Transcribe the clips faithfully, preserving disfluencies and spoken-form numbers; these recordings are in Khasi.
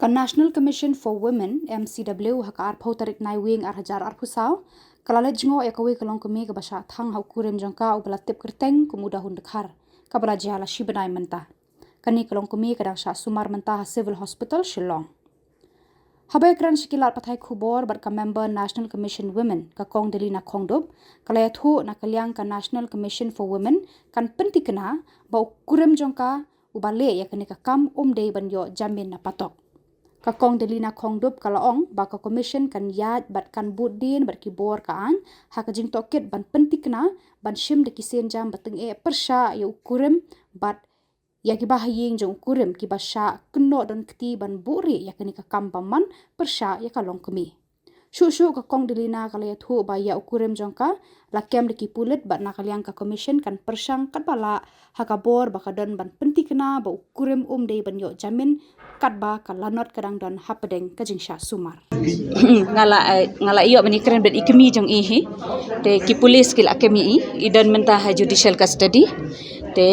National Commission for Women, M C W, ha ka arphew tarik Naiwieng ar hajar arphew saw, ka la leit jngoh ïa kawei ka longkmie kaba shah thang ha u kurim jong ka uba la tip kyrteng kum u Dahun Dkhar, kaba la jia la shi bnai mynta. Kane ka longkmie ka dang shah sumar mynta ha Civil Hospital Shillong. Haba ïakren sha ki lad pathai khubor bad ka member National Commission Women, ka Kong Delina Khongdup, ka la ïathuh na ka liang ka National Commission for Women kan pyntikna ba u kurim jong ka uba leh ïa kane ka kam um dei ban ïoh jamin na patok. Ka Kong Delina Khongdup ka la ong ba ka Commission kan ïaid bad kan bud dien bad ki bor ka aiñ ha ka jingtohkit ban pyntikna, ban shim da ki sienjam ba tyngeh pyrshah ïa u kurim bad ïa kiba ha ïing jong u kurim kiba shah kynnoh don kti ban buhrieh ïa kane ka kam bymman pyrshah ïa ka longkmie. Shuh shuh ka Kong Delina ka la ïathuh ba ïa u kurim jong ka la kem da ki pulit bad na ka liang ka Commission kan pyrshang katba lah ha ka bor ba ka don ban pyntikna ba u kurim um dei ban ïoh jamin katba ka lanot ka dang don hapdeng ka jingshah sumar. Nga la, eh, nga la ïoh ban ïakren bad i kmie jong i hi. Te ki pulit ki la kem ïa i, i don mynta ha judicial custody. Te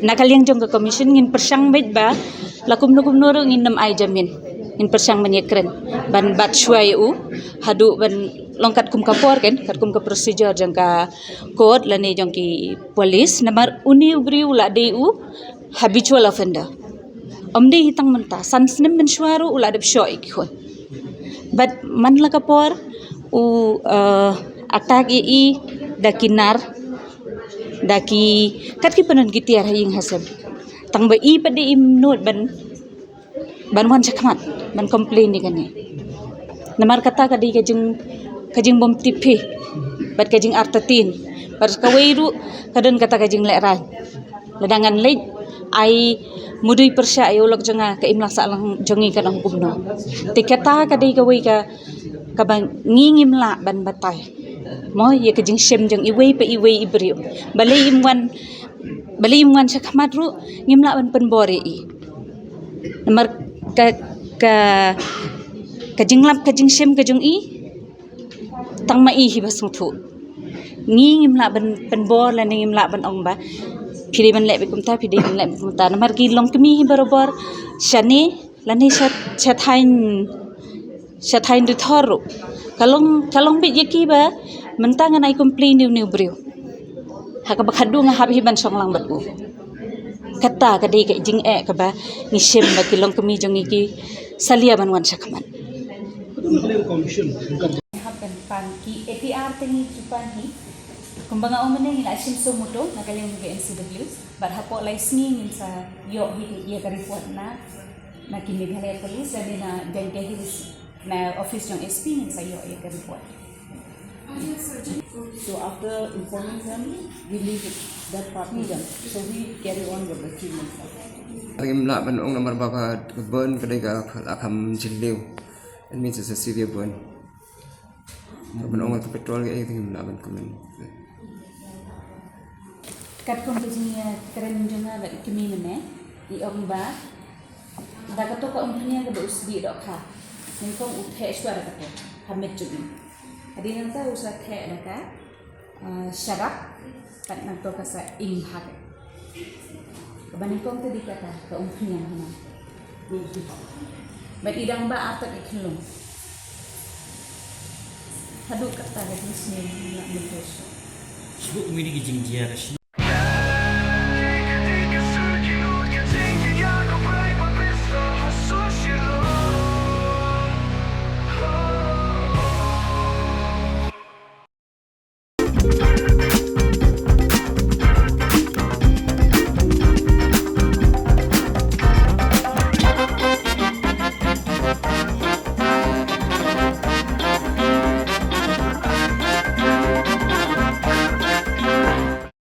na ka liang jong ka Commission ngin pyrshang beit ba la kumno kumno ruh ngin nym ai jamin. Ngin pyrshang ban ïakren ban bat shuwa ïa u haduh ban long katkum ka por, kan, katkum ka procedure jong ka court lane jong ki pulit. Namar une u briew u la dei u habitual offender. Ym dei hi tang mynta, san snem mynshuwa ruh u la dep shoh ïa ki khun. Bad man la ka por u, eh, attack ïa i da ki nar, da ki, kat ki pynban ki tiar ha ïing ha sem. Tang ba i pat dei im nud ban, ban wan shakhmat ban complain ïa kane. Namar kata ka dei ka jing, ka jingbymtip hi bad ka jingartatien. Bad kawei ruh ka don kata ka jinglehrain. Lada ngan leit ai mudui pyrshah ïa u lok jong nga, ka imlang sahlang jong ngi kan ong kumno. Te kata ka dei kawei ka, kaba ngi ngim lah ban batai, mo, ïa ka jingshem jong iwei pa iwei i briew. Balei im wan, balei im wan shakhmat ruh ngim lah ban pynbor ïa i. Namar ka, ka, ka jinglap ka jingshem ka jong i tang ma i hi ba sngewthuh. Ngi ngim lah ban pynbor lane ngim lah ban ong ba phi dei ban leh beit kumta, phi dei ban leh beit kumta. Namar ki longkmie hi barabor shane lane sha, sha thaiñ, sha thaiñ Ri Thor ruh ka long, ka long beit ïa ki ba mynta ngan ai complain ïa une u briew. Ha kaba khadduh nga hap hi ban shong lang bad u. Kata ka dei ka jingeh kaba ngi shem ba ki longkmie jong ngi ki salia ban wan shakhmat. Hap ban pan ki A P R te ngi ju pan hi. Kumba nga ong mynne ngi la shim suo motu na ka liang ka N C W. Bad hapoh lai sngi ngin sa ïoh hi ïa ka report na, na ki Meghalaya Police lane na Jaintia Hills, na office jong S P ngin sa ïoh ïa ka report. So after informing them, we leave it, that part to them. So we carry on with the three months. Ngim lah ban ong namar ba ka, ka burn ka dei ka, ka la kham jylliew. It means it's a severe burn. Namar ban ong ka petrol ka, eh, ngim lah ban comment. Katkum ka jingïakren jong nga bad i kmie mynne, i ong ba da kato ka umphniang kaba u sdieh dohkha, nyngkong u theh shuwa da kato ha met jong i. Hadien nangta u sa theh da ka, ah, sharap, bad nangto ka sa ing bha. Kaba nyngkong te dei kata ka umphniang hana. Bad i dang bah artat i khyllung. Haduh katta ka jingsniew ngim lah mynta shuh. Shu kum ïa ki jingjia ka shi